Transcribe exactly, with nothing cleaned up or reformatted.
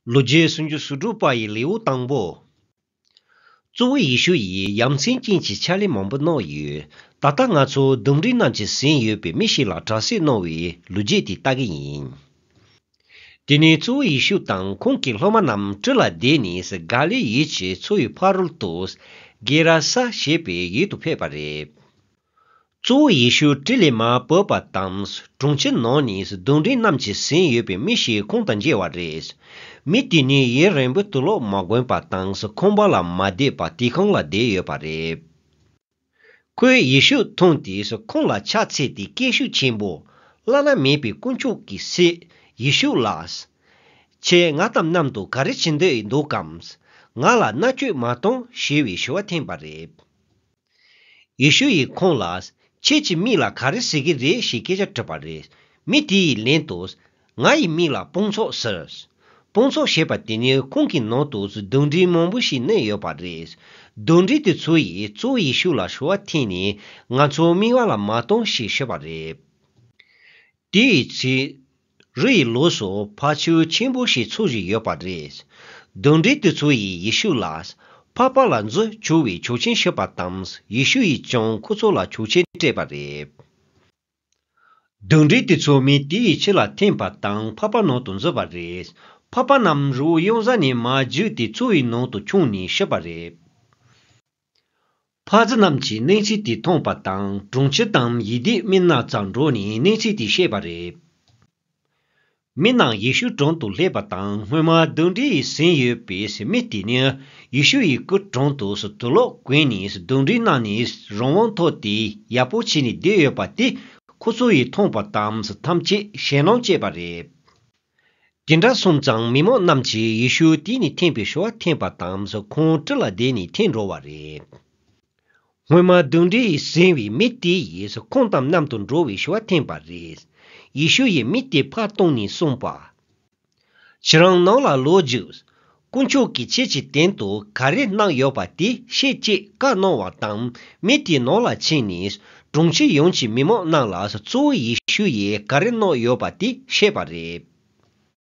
ལོ་རྒྱུས་སུམ་ཅུ་སོ་དྲུག་པ་ཡི་ལེའུ་དང་པོ། གཙོ་བོ་ཡེ་ཤུ་ཡིས་ཡ་མཚན་ཅན་གྱི་ཕྱག་ལས་མང་པོ་གནང་ཡོད། ད་ལྟ་ང་ཚོ་གདོན་འདྲེ་རྣམས་ཀྱིས་ཟིན་ཡོད་པའི་མི་ཞིག་ལ་དྲག་སྐྱེད་གནང་བའི་ལོ་རྒྱུས་དེ་ལྟ་གི་ཡིན། དེ་ནས་གཙོ་བོ་ཡེ་ཤུ་དང་ཁོང་གི་སློབ་མ་རྣམས་གྲུ་ལ་བསྡད་ནས་ག་ལིལ་ཡུལ་གྱི་མཚོ་ཡི་ཕ་རོལ་ཏུ་གེ་ར་ས་ཞེས་པའི་ཡུལ་དུ་ཕེབས་པ་རེད། གཙོ་བོ་ཡེ་ཤུ་གྲུ་ལས་མར་བབས་པ་དང་གྲོང་ཁྱེར་ནང་ནས་གདོན་འདྲེ་རྣམས་ཀྱིས་ཟིན་ཡོད་པའི་མི་ཞིག་ཁོང་དང་མཇལ་བ་རེད། མི་དེ་ནི་ཡུན་རིང་པོ་དུག་ལོག་མ་གོན་པ་དང་ཁང་པ་ལ་མ་བསྡད་པར་དུད་ཁང་ལ་བསྡད་ཡོད་པ་རེད། ཁོས་ཡེ་ཤུ་མཐོང་སྟེ་ཁོང་ལ་ཕྱག་འཚལ་ཏེ་སྐད་ཤུགས་ཆེན་པོས། བླ་ན་མེད་པའི་དཀོན་མཆོག་གི་སྲས་ཡེ་ཤུ་ལགས། ཁྱེད་ང་དང་མཉམ་དུ་ག་རེ་བྱེད་འདོད་འདུག་གམ། ང་ལ་མནར་གཅོད་མ་གཏོང་ཞེས་པའི་ཞུ་བ་འཐེན་པ་རེད། ཡེ་ཤུ་ཡིས་ཁོང་ལ། ཁྱེད་ཀྱི་མིང་ལ་ག་རེ་ཟེར་གྱི་རེད་ཞེས་སྐད་ཆ་དྲིས་པ་རེད། མི་དེ་ཡིས་ལན་དུ། ང་ཡི་མིང་ལ་དཔུང་ཚོགས་ཟེར། དཔུང་ཚོགས་ཞེས་པ་དེ་ནི་ཁོང་གི་ནང་དུ་གདོན་འདྲེ་མང་པོ་ཞིག་གནས་ཡོད་པ་རེད། གདོན་འདྲེ་དེ་ཚོ་ཡིས་གཙོ་བོ་ཡེ་ཤུ་ལ་ཞུ་བ་འཐེན་ནས་ང་ཚོ་དམྱལ་བ་ལ་མ་གཏོང་ཞེས་ཞུས་པ་རེད། དེའི་ཚེ། རི་ཡི་ལོགས་སུ་ཕ་ཆུ་ཆེན་པོ་ཞིག་འཚོ་བཞིན་ཡོད་པ་རེད། གདོན་འདྲེ་དེ་ཚོ་ཡིས་ཡེ་ཤུ་ལ། འཕགས་པ་ལ་འཛུལ་ཆོག་པའི་ཆོག་མཆན་ཞུས་པ་དང་ཡེ་ཤུ་ཡིས་ཀྱང་ཁོ་ཚོ་ལ་ཆོག་མཆན་སྤྲད་པ་རེད། གདོན་འདྲེ་དེ་ཚོ་མི་དེ་ཡི་ཕྱི་ལ་འཐེན་པ་དང་འཕགས་པ་ནང་དུ་འཛུལ་བ་རེད། འཕགས་པ་རྣམས་རི་བོ་གཡང་གཟར་ནས་མར་རྒྱུགས་ཏེ་མཚོ་ཡི་ནང་དུ་མཆོངས་ནས་ཤི་བ་རེད། ཕ་རྫི་རྣམས་ཀྱིས་གནས་ཚུལ་དེ་མཐོང་པ་དང་གྲོང་ཁྱེར་དང་ཡུལ་སྡེའི་མི་སྣ་ཚང་འགྲོ་ནས་གནས་ཚུལ་དེ་བཤད་པ་རེད། མི་རྣམས་ཡེ་ཤུའི་དྲུང་དུ་སླེབས་པ་དང་སྔོན་མ་གདོན་འདྲེ་ཡིས་ཟིན་ཡོད་པའི་མི་དེ་ནི་ཡེ་ཤུ་ཡི་སྐུ་དྲུང་དུ་དུག་ལོག་གོན་ནས་གདོན་འདྲེ་རྣམས་ནས་རང་དབང་ཐོབ་སྟེ་ཡག་པོ་བྱས་ནས་བསྡད་ཡོད་པ་དེ་ཁོ་ཚོ་ཡིས་མཐོང་པ་དང་ཐམས་ཅད་ཞེད་སྣང་སྐྱེས་པ་རེད། དེ་འདྲ་སོང་ཙང་མི་མང་རྣམས་ཀྱིས་ཡེ་ཤུ་དེ་ནས་འཐེན་པའི་ཞུ་བ་འཐེན་པ་དང་ཁོང་གྲུ་ལ་བསྡད་ནས་འཐེན་འགྲོ་བ་རེད། སྔོན་མ་གདོན་འདྲེ་ཡིས་ཟིན་པའི་མི་དེ་ཡིས་ཁོང་དང་མཉམ་དུ་འགྲོ་བའི་ཞུ་བ་འཐེན་པ་རེད། ཡེ་ཤུ་ཡིས་མི་དེ་ཕར་བཏང་ནས་གསུངས་པ། ཁྱེད་རང་ནང་ལ་ལོག་རྒྱུགས། དཀོན་མཆོག་གིས་ཁྱེད་ཀྱི་སྟེང་དུ་ག་རེ་གནང་ཡོད་པ་དེ་བཤད་ཅེས་བཀའ་གནང་བ་དང་མི་དེ་ནང་ལ་ཕྱིན་ནས་གྲོང་ཁྱེར་ཡོངས་ཀྱི་མི་མང་རྣམས་ལ་གཙོ་བོ་ཡེ་ཤུ་ཡིས་ག་རེ་གནང་ཡོད་པ་དེ་བཤད་པ་རེད།